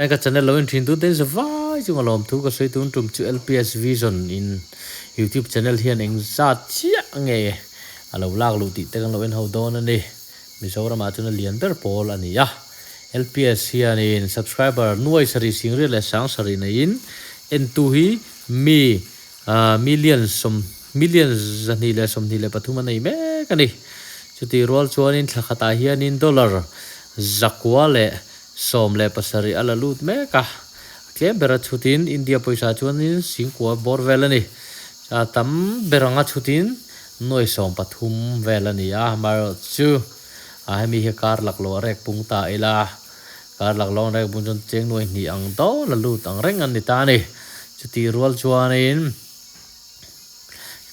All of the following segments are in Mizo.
Hei ka channel lo en thin tute in zavai chunga lawmthu ka sawi tun tum chu LPS Vision in YouTube channel hian eng zat chiah nge a lo lak luh tih te kan lo en ho dawn a ni. Mizoramah chuan a lian ber pawl a ni a. LPS hianin subscriber nuai sarih singriat leh sang sarih neiin entu hi mi million sawm million 223 a nei mek a ni. Chutih rual chuanin thla khatah hianin dollar 117 a la lut mek a, a tlem ber a chhutin India pawisa chuanin 9000 bawr vel a ni. A tam ber anga chhutin nuai 13 vel a ni a, amaherawhchu a hemi hi kar lak lo a rek pung ta ila, kar lak lo an rek pung chuan cheng nuai hnih ang dawn a lut ang reng an ni ta a ni. Chutih rual chuanin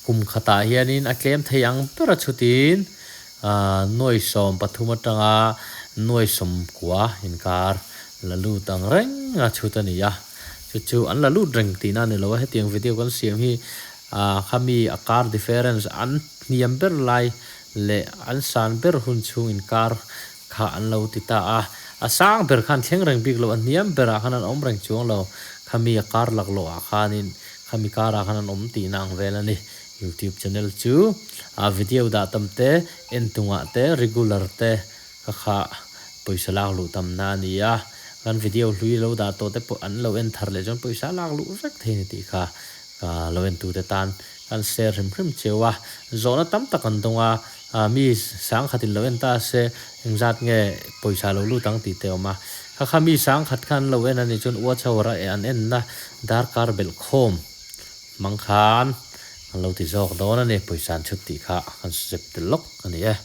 kum khatah hianin a tlem thei ang ber a chhutin nuai 13 atanga nuai 90 inkar la lut ang reng a chhut a ni a, chu chu an la lut reng tihna a ni lo a, hetiang video kan siam hi khami a kar difference an hniam ber lai leh an san ber hun chhung inkar kha an lo ti ta a, a sang ber khan thleng reng bik lo, a hniam berah khan an awm reng chuang lo, khami a kar laklawh ah khanin khami karah khan an awm tihna ang vel a ni. Youtube channel chu a video dah tam te, en tungah te, regular te ka kha pawisa lak luh tamna a ni a, kan video hlui lo dah tawh te pawh an lo en thar leh chuan pawisa lak luh vek thei a ni tih kha ka lo en tute tan kan share hrim hrim cheu a, zawhna tam tak an dawng a, mi sangkhat in lo en ta se engzat nge pawisa lo lut ang tih te a awm a, kha kha mi sangkhat kha an lo en a nih chuan watch hour a an enna darkar belh khawm Hmang khan kan lo ti zawk dawn a ni, pawisa an chhut tih kha kan zep tel lawk a ni e.